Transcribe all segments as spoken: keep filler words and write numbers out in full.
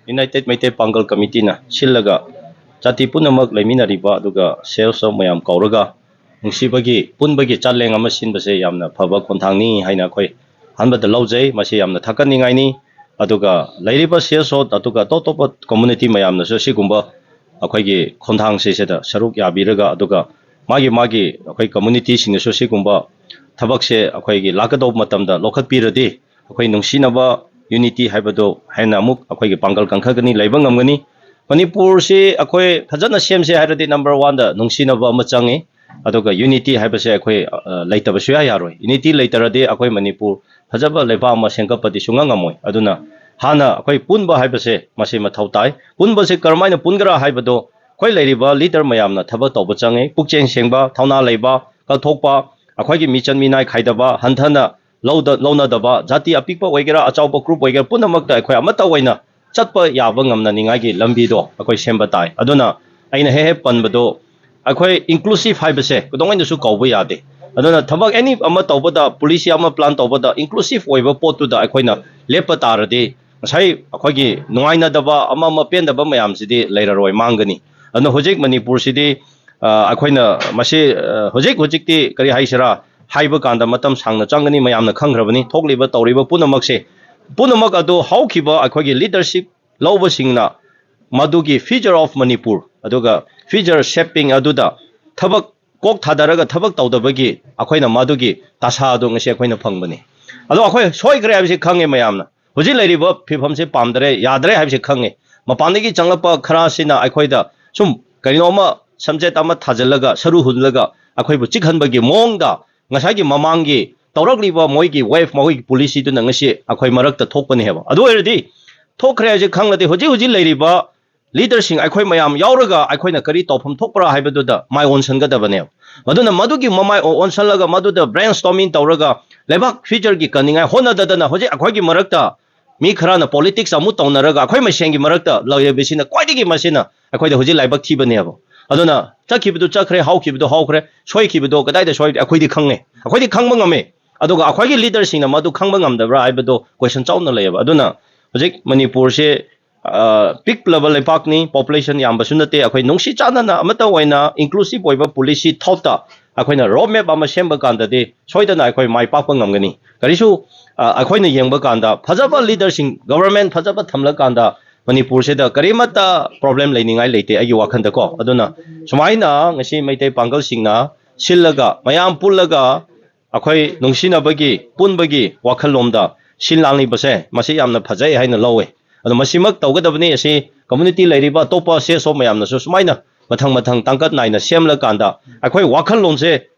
United Meitei Pangal Committeeꯅ ꯁꯤꯜꯂꯒ ꯖꯥꯇꯤ ꯄꯨꯝꯅꯃꯛ ꯂꯩꯃꯤꯟꯅꯔꯤꯕ ꯑꯗꯨꯒ ꯁꯦꯜꯁ ꯃꯌꯥꯝ ꯀꯧꯔꯒ ꯅꯨꯡꯁꯤꯕꯒꯤ ꯄꯨꯟꯕꯒꯤ ꯆꯥꯂꯦꯡ ꯑꯃ ꯁꯤꯟꯕꯁꯦ ꯌꯥꯝꯅ ꯐꯕ ꯈꯣꯡꯊꯥꯡꯅꯤ ꯍꯥꯏꯅ ꯑꯩꯈꯣꯏ ꯑꯍꯥꯟꯕꯗ ꯂꯧꯖꯩ꯫ ꯃꯁꯤ ꯌꯥꯝꯅ ꯊꯥꯒꯠꯅꯤꯡꯉꯥꯏꯅꯤ꯫ ꯑꯗꯨꯒ ꯂꯩꯔꯤꯕ ꯁꯦꯜꯁ ꯑꯗꯨꯒ ꯑꯇꯣꯞ ꯑꯇꯣꯞꯄ ꯀꯝꯃꯨꯅꯤꯇꯤ ꯃꯌꯥꯝꯅꯁꯨ ꯁꯤꯒꯨꯝꯕ ꯑꯩꯈꯣꯏꯒꯤ ꯈꯣꯡꯊꯥꯡꯁꯤꯁꯤꯗ ꯁꯔꯨꯛ ꯌꯥꯕꯤꯔꯒ ꯑꯗꯨꯒ ꯃꯥꯒꯤ ꯃꯥꯒꯤ ꯑꯩꯈꯣꯏ ꯀꯝꯃꯨꯅꯤꯇꯤꯁꯤꯡꯅꯁꯨ ꯁꯤꯒꯨꯝꯕ ꯊꯕꯛꯁꯦ ꯑꯩꯈꯣꯏꯒꯤ ꯂꯥꯛꯀꯗꯧꯕ ꯃꯇꯝꯗ ꯂꯧꯈꯠꯄꯤꯔꯗꯤ ꯑꯩꯈꯣꯏ ꯅꯨꯡꯁꯤꯅꯕ ꯌꯨꯅꯤꯇꯤ ꯍꯥꯏꯕꯗꯣ ꯍꯦꯟꯅ ꯑꯃꯨꯛ ꯑꯩꯈꯣꯏꯒꯤ ꯄꯥꯡꯒꯜ ꯀꯟꯈꯠꯀꯅꯤ, ꯂꯩꯕ ꯉꯝꯒꯅꯤ꯫ ꯃꯅꯤꯄꯨꯔꯁꯤ ꯑꯩꯈꯣꯏ ꯐꯖꯅ ꯁꯦꯝꯁꯦ ꯍꯥꯏꯔꯗꯤ ꯅꯝꯕꯔ ꯋꯥꯟꯗ ꯅꯨꯡꯁꯤꯅꯕ ꯑꯃ ꯆꯪꯉꯤ꯫ ꯑꯗꯨꯒ ꯌꯨꯅꯤꯇꯤ ꯍꯥꯏꯕꯁꯦ ꯑꯩꯈꯣꯏ ꯂꯩꯇꯕ ꯁꯨꯌꯥ ꯌꯥꯔꯣꯏ꯫ ꯌꯨꯅꯤꯇꯤ ꯂꯩꯇꯔꯗꯤ ꯑꯩꯈꯣꯏ ꯃꯅꯤꯄꯨꯔ ꯐꯖꯕ ꯂꯩꯕꯥꯛ ꯑꯃ ꯁꯦꯝꯒꯠꯄꯗꯤ ꯁꯨꯡꯉꯝ ꯉꯝꯃꯣꯏ꯫ ꯑꯗꯨꯅ ꯍꯥꯟꯅ ꯑꯩꯈꯣꯏ ꯄꯨꯟꯕ ꯍꯥꯏꯕꯁꯦ ꯃꯁꯤ ꯃꯊꯧ ꯇꯥꯏ꯫ ꯄꯨꯟꯕꯁꯦ ꯀꯔꯝꯍꯥꯏꯅ ꯄꯨꯟꯒꯗ꯭ꯔꯥ ꯍꯥꯏꯕꯗꯣ ꯑꯩꯈꯣꯏ ꯂꯩꯔꯤꯕ ꯂꯤꯗꯔ ꯃꯌꯥꯝꯅ ꯊꯕꯛ ꯇꯧꯕ ꯆꯪꯉꯤ꯫ ꯄꯨꯛꯆꯦꯜ ꯁꯦꯡꯕ, ꯊꯧꯅꯥ ꯂꯩꯕ, ꯀꯠꯊꯣꯛꯄ, ꯑꯩꯈꯣꯏꯒꯤ ꯃꯤꯆꯪ ꯃꯤꯅꯥꯏ ꯈꯥꯏꯗꯕ, ꯍꯟꯊꯅ ꯂꯧꯗ ꯂꯧꯅꯗꯕ, ꯖꯥꯇꯤ ꯑꯄꯤꯛꯄ ꯑꯣꯏꯒꯦꯔꯥ ꯑꯆꯧꯕ ꯒ꯭ꯔꯨꯞ ꯑꯣꯏꯒꯦꯔꯥ ꯄꯨꯝꯅꯃꯛꯇ ꯑꯩꯈꯣꯏ ꯑꯃꯠꯇ ꯑꯣꯏꯅ ꯆꯠꯄ ꯌꯥꯕ ꯉꯝꯅꯅꯤꯡꯉꯥꯏꯒꯤ ꯂꯝꯕꯤꯗꯣ ꯑꯩꯈꯣꯏ ꯁꯦꯝꯕ ꯇꯥꯏ꯫ ꯑꯗꯨꯅ ꯑꯩꯅ ꯍꯦꯛ ꯍꯦꯛ ꯄꯟꯕꯗꯣ ꯑꯩꯈꯣꯏ ꯏꯟꯀ꯭ꯂꯨꯁꯤꯞ ꯍꯥꯏꯕꯁꯦ ꯀꯩꯗꯧꯉꯩꯗꯁꯨ ꯀꯧꯕ ꯌꯥꯗꯦ꯫ ꯑꯗꯨꯅ ꯊꯕꯛ ꯑꯦꯅꯤ ꯑꯃ ꯇꯧꯕꯗ, ꯄꯣꯂꯤꯁꯤ ꯑꯃ ꯄ꯭ꯂꯥꯟ ꯇꯧꯕꯗ ꯏꯟꯀ꯭ꯂꯨꯁꯤꯞ ꯑꯣꯏꯕ ꯄꯣꯠꯇꯨꯗ ꯑꯩꯈꯣꯏꯅ ꯂꯦꯞꯄ ꯇꯥꯔꯗꯤ ꯉꯁꯥꯏ ꯑꯩꯈꯣꯏꯒꯤ ꯅꯨꯡꯉꯥꯏꯅꯗꯕ ꯑꯃ ꯑꯃ ꯄꯦꯟꯗꯕ ꯃꯌꯥꯝꯁꯤꯗꯤ ꯂꯩꯔꯔꯣꯏ, ꯃꯥꯡꯒꯅꯤ꯫ ꯑꯗꯨꯅ ꯍꯧꯖꯤꯛ ꯃꯅꯤꯄꯨꯔꯁꯤꯗꯤ ꯑ, ꯑꯩꯈꯣꯏꯅ ꯃꯁꯤ ꯑ, ꯍꯧꯖꯤꯛ ꯍꯧꯖꯤꯛꯇꯤ ꯀꯔꯤ ꯍꯥꯏꯁꯤꯔꯥ ꯍꯥꯏꯕ ꯀꯥꯟꯗ ꯃꯇꯝ ꯁꯥꯡꯅ ꯆꯪꯒꯅꯤ꯫ ꯃꯌꯥꯝꯅ ꯈꯪꯈ꯭ꯔꯕꯅꯤ ꯊꯣꯛꯂꯤꯕ ꯇꯧꯔꯤꯕ ꯄꯨꯝꯅꯃꯛꯁꯦ꯫ ꯄꯨꯝꯅꯃꯛ ꯑꯗꯨ ꯍꯧꯈꯤꯕ ꯑꯩꯈꯣꯏꯒꯤ ꯂꯤꯗꯔꯁꯤꯞ ꯂꯧꯕꯁꯤꯡꯅ ꯃꯗꯨꯒꯤ future of Manipur ꯑꯗꯨꯒ future shaping ꯑꯗꯨꯗ ꯊꯕꯛ ꯀꯣꯛ ꯊꯥꯗꯔꯒ ꯊꯕꯛ ꯇꯧꯗꯕꯒꯤ ꯑꯩꯈꯣꯏꯅ ꯃꯗꯨꯒꯤ ꯇꯥꯁꯥ ꯑꯗꯨ ꯉꯁꯤ ꯑꯩꯈꯣꯏꯅ ꯐꯪꯕꯅꯤ꯫ ꯑꯗꯣ ꯑꯩꯈꯣꯏ ꯁꯣꯏꯈ꯭ꯔꯦ ꯍꯥꯏꯕꯁꯤ ꯈꯪꯉꯦ ꯃꯌꯥꯝꯅ꯫ ꯍꯧꯖꯤꯛ ꯂꯩꯔꯤꯕ ꯐꯤꯕꯝꯁꯦ ꯄꯥꯝꯗꯔꯦ, ꯌꯥꯗ꯭ꯔꯦ ꯍꯥꯏꯕꯁꯤ ꯈꯪꯉꯦ꯫ ꯃꯄꯥꯟꯗꯒꯤ ꯆꯪꯂꯛꯄ ꯈꯔꯁꯤꯅ ꯑꯩꯈꯣꯏꯗ ꯁꯨꯝ ꯀꯔꯤꯅꯣꯃ ꯁꯝꯖꯦꯠ ꯑꯃ ꯊꯥꯖꯤꯜꯂꯒ ꯁꯔꯨ ꯍꯨꯜꯂꯒ ꯑꯩꯈꯣꯏꯕꯨ ꯆꯤꯛꯍꯟꯕꯒꯤ ꯃꯑꯣꯡꯗ ꯉꯁꯥꯏꯒꯤ ꯃꯃꯥꯡꯒꯤ ꯇꯧꯔꯛꯂꯤꯕ ꯃꯣꯏꯒꯤ ꯋꯦꯕ, ꯃꯈꯣꯏꯒꯤ ꯄꯣꯂꯤꯁꯤꯗꯨꯅ ꯉꯁꯤ ꯑꯩꯈꯣꯏ ꯃꯔꯛꯇ ꯊꯣꯛꯄꯅꯦ ꯍꯥꯏꯕ꯫ ꯑꯗꯨ ꯑꯣꯏꯔꯗꯤ ꯊꯣꯛꯈ꯭ꯔꯦ ꯍꯥꯏꯁꯦ ꯈꯪꯂꯗꯤ ꯍꯧꯖꯤꯛ ꯍꯧꯖꯤꯛ ꯂꯩꯔꯤꯕ ꯂꯤꯗꯔꯁꯤꯡ ꯑꯩꯈꯣꯏ ꯃꯌꯥꯝ ꯌꯥꯎꯔꯒ ꯑꯩꯈꯣꯏꯅ ꯀꯔꯤ ꯇꯧꯐꯝ ꯊꯣꯛꯄ꯭ꯔꯥ ꯍꯥꯏꯕꯗꯨꯗ ꯃꯥꯏ ꯑꯣꯟꯁꯤꯟꯒꯗꯕꯅꯦꯕ꯫ ꯃꯗꯨꯅ ꯃꯗꯨꯒꯤ ꯃꯃꯥꯏ ꯑꯣꯟꯁꯤꯜꯂꯒ ꯃꯗꯨꯗ ꯕ꯭ꯔꯦꯟ ꯁ꯭ꯇꯣꯔꯃꯤꯡ ꯇꯧꯔꯒ ꯂꯩꯕꯥꯛ ꯐ꯭ꯌꯨꯆꯔꯒꯤ ꯀꯟꯅꯤꯡꯉꯥꯏ ꯍꯣꯠꯅꯗꯗꯅ ꯍꯧꯖꯤꯛ ꯑꯩꯈꯣꯏꯒꯤ ꯃꯔꯛꯇ ꯃꯤ ꯈꯔꯅ ꯄꯣꯂꯤꯇꯤꯛꯁ ꯑꯃꯨꯛ ꯇꯧꯅꯔꯒ ꯑꯩꯈꯣꯏ ꯃꯁꯦꯟꯒꯤ ꯃꯔꯛꯇ ꯂꯩꯔꯤꯕꯁꯤꯅ ꯈ꯭ꯋꯥꯏꯗꯒꯤ ꯃꯁꯤꯅ ꯑꯩꯈꯣꯏꯗ ꯍꯧꯖꯤꯛ ꯂꯥꯏꯕꯛ ꯊꯤꯕꯅꯦꯕ꯫ ꯑꯗꯨꯅ ꯆꯠꯈꯤꯕꯗꯨ ꯆꯠꯈ꯭ꯔꯦ, ꯍꯧꯈꯤꯕꯗꯨ ꯍꯧꯈ꯭ꯔꯦ, ꯁꯣꯏꯈꯤꯕꯗꯣ ꯀꯗꯥꯏꯗ ꯁꯣꯏꯈ꯭ꯔꯦ ꯑꯩꯈꯣꯏꯗꯤ ꯈꯪꯉꯦ, ꯑꯩꯈꯣꯏꯗꯤ ꯈꯪꯕ ꯉꯝꯃꯦ꯫ ꯑꯗꯨꯒ ꯑꯩꯈꯣꯏꯒꯤ ꯂꯤꯗꯔꯁꯤꯡꯅ ꯃꯗꯨ ꯈꯪꯕ ꯉꯝꯗꯕ꯭ꯔꯥ ꯍꯥꯏꯕꯗꯣ ꯀꯣꯏꯁꯟ ꯆꯥꯎꯅ ꯂꯩꯌꯦꯕ꯫ ꯑꯗꯨꯅ ꯍꯧꯖꯤꯛ ꯃꯅꯤꯄꯨꯔꯁꯦ ꯄꯤꯛꯂꯕ ꯂꯩꯄꯥꯛꯅꯤ, ꯄꯣꯄꯨꯂꯦꯁꯟ ꯌꯥꯝꯕꯁꯨ ꯅꯠꯇꯦ꯫ ꯑꯩꯈꯣꯏ ꯅꯨꯡꯁꯤ ꯆꯥꯟꯅꯅ ꯑꯃꯠꯇ ꯑꯣꯏꯅ ꯏꯟꯀ꯭ꯂꯨꯁꯤꯞ ꯑꯣꯏꯕ ꯄꯣꯂꯤꯁꯤ ꯊꯥꯎꯠꯇ ꯑꯩꯈꯣꯏꯅ ꯔꯣꯗ ꯃꯦꯞ ꯑꯃ ꯁꯦꯝꯕ ꯀꯥꯟꯗꯗꯤ ꯁꯣꯏꯗꯅ ꯑꯩꯈꯣꯏ ꯃꯥꯏ ꯄꯥꯛꯄ ꯉꯝꯒꯅꯤ꯫ ꯀꯔꯤꯁꯨ ꯑ, ꯑꯩꯈꯣꯏꯅ ꯌꯦꯡꯕ ꯀꯥꯟꯗ ꯐꯖꯕ ꯂꯤꯗꯔꯁꯤꯡ, ꯒꯕꯔꯃꯦꯟ ꯐꯖꯕ ꯊꯝꯂꯀꯥꯟꯗ ꯃꯅꯤꯄꯨꯔꯁꯤꯗ ꯀꯔꯤꯃꯠꯇ ꯄ꯭ꯔꯣꯕ꯭ꯂꯦꯝ ꯂꯩꯅꯤꯡꯉꯥꯏ ꯂꯩꯇꯦ ꯑꯩꯒꯤ ꯋꯥꯈꯜꯗꯀꯣ꯫ ꯑꯗꯨꯅ ꯁꯨꯃꯥꯏꯅ ꯉꯁꯤ ꯃꯩꯇꯩ ꯄꯥꯡꯒꯜꯁꯤꯡꯅ ꯁꯤꯜꯂꯒ ꯃꯌꯥꯝ ꯄꯨꯜꯂꯒ ꯑꯩꯈꯣꯏ ꯅꯨꯡꯁꯤꯅꯕꯒꯤ, ꯄꯨꯟꯕꯒꯤ ꯋꯥꯈꯜꯂꯣꯝꯗ ꯁꯤꯜ ꯂꯥꯡꯂꯤꯕꯁꯦ ꯃꯁꯤ ꯌꯥꯝꯅ ꯐꯖꯩ ꯍꯥꯏꯅ ꯂꯧꯋꯦ꯫ ꯑꯗꯣ ꯃꯁꯤꯃꯛ ꯇꯧꯒꯗꯕꯅꯤ꯫ ꯑꯁꯤ ꯀꯝꯃ꯭ꯌꯨꯅꯤꯇꯤ ꯂꯩꯔꯤꯕ ꯑꯇꯣꯞꯄ ꯁꯤ ꯑꯦꯁ ꯑꯣ ꯃꯌꯥꯝꯅꯁꯨ ꯁꯨꯃꯥꯏꯅ ꯃꯊꯪ ꯃꯊꯪ ꯇꯥꯡꯀꯛ ꯅꯥꯏꯅ ꯁꯦꯝꯂꯀꯥꯟꯗ ꯑꯩꯈꯣꯏ ꯋꯥꯈꯜꯂꯣꯟꯁꯦ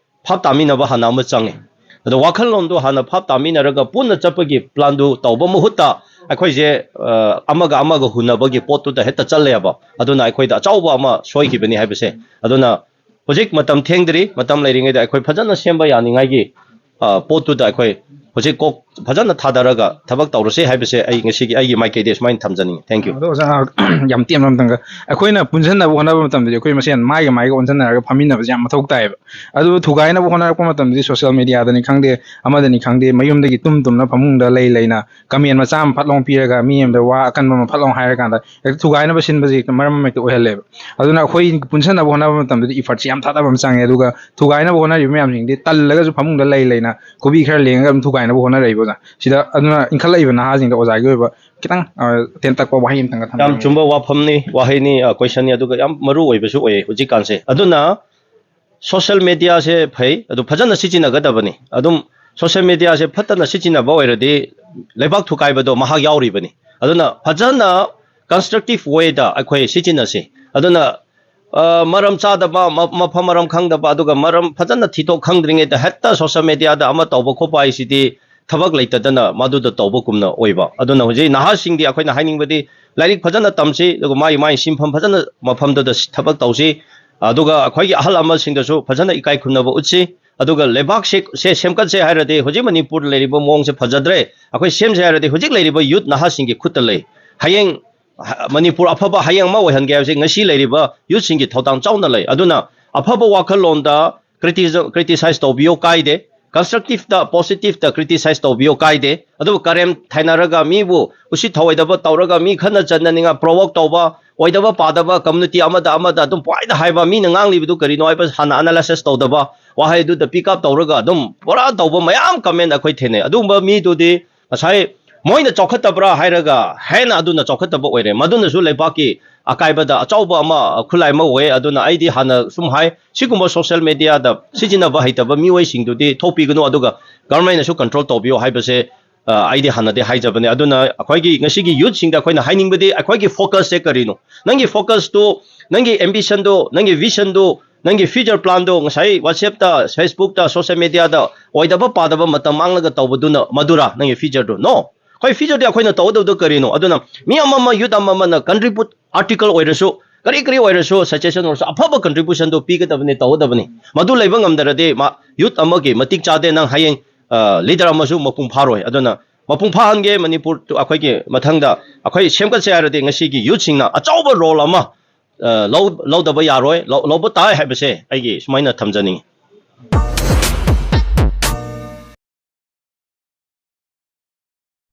ꯚꯥꯞ ꯇꯥꯃꯤꯟꯅꯕ ꯍꯥꯟꯅ ꯑꯃ ꯆꯪꯉꯤ꯫ ꯑꯗꯣ ꯋꯥꯈꯜꯂꯣꯟꯗꯣ ꯍꯥꯟꯅ ꯚꯥꯞ ꯇꯥꯃꯤꯟꯅꯔꯒ ꯄꯨꯟꯅ ꯆꯠꯄꯒꯤ ꯄ꯭ꯂꯥꯟꯗꯨ ꯇꯧꯕ ꯃꯍꯨꯠꯇ ꯑꯩꯈꯣꯏꯁꯦ ꯑ, ꯑꯃꯒ ꯑꯃꯒ ꯍꯨꯟꯅꯕꯒꯤ ꯄꯣꯠꯇꯨꯗ ꯍꯦꯛꯇ ꯆꯠꯂꯦꯕ꯫ ꯑꯗꯨꯅ ꯑꯩꯈꯣꯏꯗ ꯑꯆꯧꯕ ꯑꯃ ꯁꯣꯏꯈꯤꯕꯅꯤ ꯍꯥꯏꯕꯁꯦ꯫ ꯑꯗꯨꯅ ꯍꯧꯖꯤꯛ ꯃꯇꯝ ꯊꯦꯡꯗ꯭ꯔꯤ, ꯃꯇꯝ ꯂꯩꯔꯤꯉꯩꯗ ꯑꯩꯈꯣꯏ ꯐꯖꯅ ꯁꯦꯝꯕ ꯌꯥꯅꯤꯡꯉꯥꯏꯒꯤ ꯑ, ꯄꯣꯠꯇꯨꯗ ꯑꯩꯈꯣꯏ ꯍꯧꯖꯤꯛ ꯀꯣꯛ ꯐꯖꯅ ꯊꯥꯗꯔꯒ ꯊꯕꯛ ꯇꯧꯔꯁꯦ ꯍꯥꯏꯕꯁꯦ ꯑꯩ ꯉꯁꯤꯒꯤ ꯑꯩꯒꯤ ꯃꯥꯏꯀꯩꯗꯒꯤ ꯁꯨꯃꯥꯏꯅ ꯊꯝꯖꯅꯤꯡꯉꯤ꯫ Thank you꯫ ꯑꯗꯣ ꯑꯣꯖꯥ, ꯌꯥꯝ ꯇꯦꯟꯕ ꯑꯃꯇꯪꯒ, ꯑꯩꯈꯣꯏꯅ ꯄꯨꯟꯁꯤꯟꯅꯕ ꯍꯣꯠꯅꯕ ꯃꯇꯝꯗꯗꯤ ꯑꯩꯈꯣꯏ ꯃꯁꯦꯟ ꯃꯥꯏꯒ ꯃꯥꯏꯒ ꯑꯣꯟꯁꯤꯟꯅꯔꯒ ꯐꯝꯃꯤꯟꯅꯕꯁꯦ ꯌꯥꯝ ꯃꯊꯧ ꯇꯥꯏꯌꯦꯕ꯫ ꯑꯗꯨ ꯊꯨꯒꯥꯏꯅꯕ ꯍꯣꯠꯅꯔꯛꯄ ꯃꯇꯝꯗꯗꯤ ꯁꯣꯁꯤꯌꯦꯜ ꯃꯦꯗꯤꯌꯥꯗꯅꯤ ꯈꯪꯗꯦ, ꯑꯃꯗꯅꯤ ꯈꯪꯗꯦ, ꯃꯌꯨꯝꯗꯒꯤ ꯇꯨꯝ ꯇꯨꯝꯅ ꯐꯃꯨꯡꯗ ꯂꯩ ꯂꯩꯅ ꯀꯃꯦꯟ ꯃꯆꯥ ꯑꯃ ꯐꯠ ꯂꯥꯎ ꯄꯤꯔꯒ ꯃꯤ ꯑꯃꯗ ꯋꯥ ꯑꯀꯟꯕ ꯑꯃ ꯐꯠ ꯂꯥꯎ ꯍꯥꯏꯔꯀꯥꯟꯗ ꯍꯦꯛꯇ ꯊꯨꯒꯥꯏꯅꯕ ꯁꯤꯟꯕꯁꯦ ꯍꯦꯛꯇ ꯃꯔꯝ ꯑꯃ ꯍꯦꯛꯇ ꯑꯣꯏꯍꯜꯂꯦꯕ꯫ ꯑꯗꯨꯅ ꯑꯩꯈꯣꯏ ꯄꯨꯟꯁꯤꯟꯅꯕ ꯍꯣꯠꯅꯕ ꯃꯇꯝꯗꯗꯤ ꯏꯐꯔꯠꯁꯦ ꯌꯥꯝ ꯊꯥꯗꯕ ꯑꯃ ꯆꯪꯉꯦ꯫ ꯑꯗꯨꯒ ꯊꯨꯒꯥꯏꯅꯕ ꯍꯣꯠꯅꯔꯤꯕ ꯃꯌꯥꯝꯁꯤꯡꯗꯤ ꯇꯜꯂꯒꯁꯨ ꯐꯃꯨꯡꯗ ꯂꯩ ꯂꯩꯅ ꯈꯨꯕꯤ ꯈꯔ ꯂꯦꯡꯉꯒ ꯑꯗꯨꯝ ꯊꯨꯒꯥꯏꯅꯕ ꯍꯣꯠꯅꯔꯛꯏꯕ ꯑꯣꯖꯥ꯫ ꯁꯤꯗ ꯑꯗꯨꯅ ꯏꯟꯈꯠꯂꯛꯏꯕ ꯅꯍꯥꯁꯤꯡꯗ ꯑꯣꯖꯥꯒꯤ ꯑꯣꯏꯕ ꯈꯤꯇꯪ, ꯑ, ꯇꯦꯟꯇꯛꯄ ꯋꯥꯍꯩ ꯑꯃꯇꯪꯒ ꯊꯝꯕꯤꯔꯝꯃꯨ꯫ ꯌꯥꯝ ꯆꯨꯝꯕ ꯋꯥꯐꯝꯅꯤ, ꯋꯥꯍꯩꯅꯤ, ꯑ, ꯀꯣꯏꯁꯟꯅꯤ, ꯑꯗꯨꯒ ꯌꯥꯝ ꯃꯔꯨ ꯑꯣꯏꯕꯁꯨ ꯑꯣꯏꯌꯦ ꯍꯧꯖꯤꯛꯀꯥꯟꯁꯦ꯫ ꯑꯗꯨꯅ ꯁꯣꯁꯤꯌꯦꯜ ꯃꯦꯗꯤꯌꯥꯁꯦ ꯐꯩ, ꯑꯗꯨ ꯐꯖꯅ ꯁꯤꯖꯤꯟꯅꯒꯗꯕꯅꯤ꯫ ꯑꯗꯨꯝ ꯁꯣꯁꯤꯌꯦꯜ ꯃꯦꯗꯤꯌꯥꯁꯦ ꯐꯠꯇꯅ ꯁꯤꯖꯤꯟꯅꯕ ꯑꯣꯏꯔꯗꯤ ꯂꯩꯕꯥꯛ ꯊꯨꯒꯥꯏꯕꯗꯣ ꯃꯍꯥꯛ ꯌꯥꯎꯔꯤꯕꯅꯤ꯫ ꯑꯗꯨꯅ ꯐꯖꯅ ꯀꯟꯁꯇ꯭ꯔꯛꯇꯤꯞ ꯋꯦꯗ ꯑꯩꯈꯣꯏ ꯁꯤꯖꯤꯟꯅꯁꯤ꯫ ꯑꯗꯨꯅ ꯑ, ꯃꯔꯝ ꯆꯥꯗꯕ, ꯃ-, ꯃꯐꯝ ꯃꯔꯝ ꯈꯪꯗꯕ, ꯑꯗꯨꯒ ꯃꯔꯝ ꯐꯖꯅ ꯊꯤꯗꯣꯛ ꯈꯪꯗ꯭ꯔꯤꯉꯩꯗ ꯍꯦꯛꯇ ꯁꯣꯁꯤꯌꯦꯜ ꯃꯦꯗꯤꯌꯥꯗ ꯑꯃ ꯇꯧꯕ ꯈꯣꯠꯄ ꯍꯥꯏꯁꯤꯗꯤ ꯊꯕꯛ ꯂꯩꯇꯗꯅ ꯃꯗꯨꯗ ꯇꯧꯕꯒꯨꯝꯅ ꯑꯣꯏꯕ꯫ ꯑꯗꯨꯅ ꯍꯧꯖꯤꯛ ꯅꯍꯥꯁꯤꯡꯗꯤ ꯑꯩꯈꯣꯏꯅ ꯍꯥꯏꯅꯤꯡꯕꯗꯤ ꯂꯥꯏꯔꯤꯛ ꯐꯖꯅ ꯇꯝꯁꯤ, ꯑꯗꯨꯒ ꯃꯥꯒꯤ ꯃꯥꯒꯤ ꯁꯤꯟꯐꯝ ꯐꯖꯅ ꯃꯐꯝꯗꯨꯗ ꯁꯤ-, ꯊꯕꯛ ꯇꯧꯁꯤ, ꯑꯗꯨꯒ ꯑꯩꯈꯣꯏꯒꯤ ꯑꯍꯜ ꯂꯃꯟꯁꯤꯡꯗꯁꯨ ꯐꯖꯅ ꯏꯀꯥꯏ ꯈꯨꯝꯅꯕ ꯎꯠꯁꯤ꯫ ꯑꯗꯨꯒ ꯂꯩꯕꯥꯛꯁꯦ, ꯁꯦ ꯁꯦꯝꯒꯠꯁꯦ ꯍꯥꯏꯔꯗꯤ ꯍꯧꯖꯤꯛ ꯃꯅꯤꯄꯨꯔꯗ ꯂꯩꯔꯤꯕ ꯃꯑꯣꯡꯁꯦ ꯐꯖꯗ꯭ꯔꯦ꯫ ꯑꯩꯈꯣꯏ ꯁꯦꯝꯁꯦ ꯍꯥꯏꯔꯗꯤ ꯍꯧꯖꯤꯛ ꯂꯩꯔꯤꯕ ꯌꯨꯠ ꯅꯍꯥꯁꯤꯡꯒꯤ ꯈꯨꯠꯇ ꯂꯩ꯫ ꯍꯌꯦꯡ ꯍ-, ꯃꯅꯤꯄꯨꯔ ꯑꯐꯕ ꯍꯌꯦꯡ ꯑꯃ ꯑꯣꯏꯍꯟꯒꯦ ꯍꯥꯏꯕꯁꯦ ꯉꯁꯤ ꯂꯩꯔꯤꯕ ꯌꯨꯠꯁꯤꯡꯒꯤ ꯊꯧꯗꯥꯡ ꯆꯥꯎꯅ ꯂꯩ꯫ ꯑꯗꯨꯅ ꯑꯐꯕ ꯋꯥꯈꯜꯂꯣꯟꯗ ꯀ꯭ꯔꯤꯇꯤꯁ-, ꯀ꯭ꯔꯤꯇꯤꯁꯥꯏꯁ ꯇꯧꯕꯤꯌꯣ, ꯀꯥꯏꯗꯦ꯫ constructive ꯇ, positive ꯇ criticize ꯇꯧꯕꯤꯌꯣ, ꯀꯥꯏꯗꯦ꯫ ꯑꯗꯨꯕꯨ ꯀꯔꯦꯝ ꯊꯥꯏꯅꯔꯒ, ꯃꯤꯕꯨ ꯎꯁꯤꯠ ꯊꯑꯣꯏꯗꯕ ꯇꯧꯔꯒ, ꯃꯤ ꯈꯠꯅ ꯆꯩꯅꯅꯤꯡꯉꯥꯏ provoke ꯇꯧꯕ, ꯑꯣꯏꯗꯕ ꯄꯥꯗꯕ, community ꯑꯃꯗ ꯑꯃꯗ ꯑꯗꯨꯝ ꯄꯥꯏꯗ ꯍꯥꯏꯕ, ꯃꯤꯅ ꯉꯥꯡꯂꯤꯕꯗꯨ ꯀꯔꯤꯅꯣ ꯍꯥꯏꯕ ꯍꯥꯟꯅ analysis ꯇꯧꯗꯕ, ꯋꯥꯍꯩꯗꯨꯗ pick up ꯇꯧꯔꯒ ꯑꯗꯨꯝ ꯄꯨꯔꯥ ꯇꯧꯕ ꯃꯌꯥꯝ comment ꯑꯩꯈꯣꯏ ꯊꯦꯡꯅꯩ꯫ ꯑꯗꯨꯒꯨꯝꯕ ꯃꯤꯗꯨꯗꯤ ꯉꯁꯥꯏ ꯃꯣꯏꯅ ꯆꯥꯎꯈꯠꯇꯕ꯭ꯔꯥ ꯍꯥꯏꯔꯒ ꯍꯦꯟꯅ ꯑꯗꯨꯅ ꯆꯥꯎꯈꯠꯇꯕ ꯑꯣꯏꯔꯦ꯫ ꯃꯗꯨꯅꯁꯨ ꯂꯩꯕꯥꯛꯀꯤ ꯑꯀꯥꯏꯕꯗ ꯑꯆꯧꯕ ꯑꯃ, ꯈꯨꯠꯂꯥꯏ ꯑꯃ ꯑꯣꯏ꯫ ꯑꯗꯨꯅ ꯑꯩꯗꯤ ꯍꯥꯟꯅ ꯁꯨꯝ ꯍꯥꯏ, ꯁꯤꯒꯨꯝꯕ social media ꯗ ꯁꯤꯖꯤꯟꯅꯕ ꯍꯩꯇꯕ ꯃꯤꯑꯣꯏꯁꯤꯡꯗꯨꯗꯤ ꯊꯣꯛꯄꯤꯒꯅꯨ, ꯑꯗꯨꯒ government ꯅꯁꯨ control ꯇꯧꯕꯤꯌꯣ ꯍꯥꯏꯕꯁꯦ, ꯑ, ꯑꯩꯗꯤ ꯍꯥꯟꯅꯗꯤ ꯍꯥꯏꯖꯕꯅꯦ꯫ ꯑꯗꯨꯅ ꯑꯩꯈꯣꯏꯒꯤ ꯉꯁꯤꯒꯤ youth ꯁꯤꯡꯗ ꯑꯩꯈꯣꯏꯅ ꯍꯥꯏꯅꯤꯡꯕꯗꯤ, ꯑꯩꯈꯣꯏꯒꯤ focus ꯁꯦ ꯀꯔꯤꯅꯣ? ꯅꯪꯒꯤ focus ꯇꯨ, ꯅꯪꯒꯤ ambition ꯗꯨ, ꯅꯪꯒꯤ vision ꯗꯨ, ꯅꯪꯒꯤ future plan ꯗꯨ ꯉꯁꯥꯏ WhatsApp ꯇ, Facebook ꯇ, social media ꯗ ꯑꯣꯏꯗꯕ ꯄꯥꯗꯕ ꯃꯇꯝ ꯃꯥꯡꯂꯒ ꯇꯧꯕꯗꯨꯅ ꯃꯗꯨꯔꯥ ꯅꯪꯒꯤ future ꯗꯨ? No꯫ ꯑꯩꯈꯣꯏ future ꯗꯤ ꯑꯩꯈꯣꯏꯅ ꯇꯧꯒꯗꯕꯗꯨ ꯀꯔꯤꯅꯣ? ꯑꯗꯨꯅ ꯃꯤ ꯑꯃꯃ, youth ꯑꯃꯃꯅ contribute, article ꯑꯣꯏꯔꯁꯨ, ꯀꯔꯤ ꯀꯔꯤ ꯑꯣꯏꯔꯁꯨ, suggestion ꯑꯣꯏꯔꯁꯨ, ꯑꯐꯕ contribution ꯗꯨ ꯄꯤꯒꯗꯕꯅꯤ, ꯇꯧꯒꯗꯕꯅꯤ꯫ ꯃꯗꯨ ꯂꯩꯕ ꯉꯝꯗ꯭ꯔꯗꯤ ꯃꯥ youth ꯑꯃꯒꯤ ꯃꯇꯤꯛ ꯆꯥꯗꯦ꯫ ꯅꯪ ꯍꯌꯦꯡ, ꯑ, leader ꯑꯃꯁꯨ ꯃꯄꯨꯡ ꯐꯥꯔꯣꯏ꯫ ꯑꯗꯨꯅ ꯃꯄꯨꯡ ꯐꯥꯍꯟꯒꯦ, ꯃꯅꯤꯄꯨꯔ ꯑꯩꯈꯣꯏꯒꯤ ꯃꯊꯪꯗ ꯑꯩꯈꯣꯏ ꯁꯦꯝꯒꯠꯁꯦ ꯍꯥꯏꯔꯗꯤ ꯉꯁꯤꯒꯤ youth ꯁꯤꯡꯅ ꯑꯆꯧꯕ role ꯑꯃ, ꯑ, ꯂꯧ-, ꯂꯧꯗꯕ ꯌꯥꯔꯣꯏ, ꯂꯧ-, ꯂꯧꯕ ꯇꯥꯏ ꯍꯥꯏꯕꯁꯦ ꯑꯩꯒꯤ ꯁꯨꯃꯥꯏꯅ ꯊꯝꯖꯅꯤꯡꯉꯤ꯫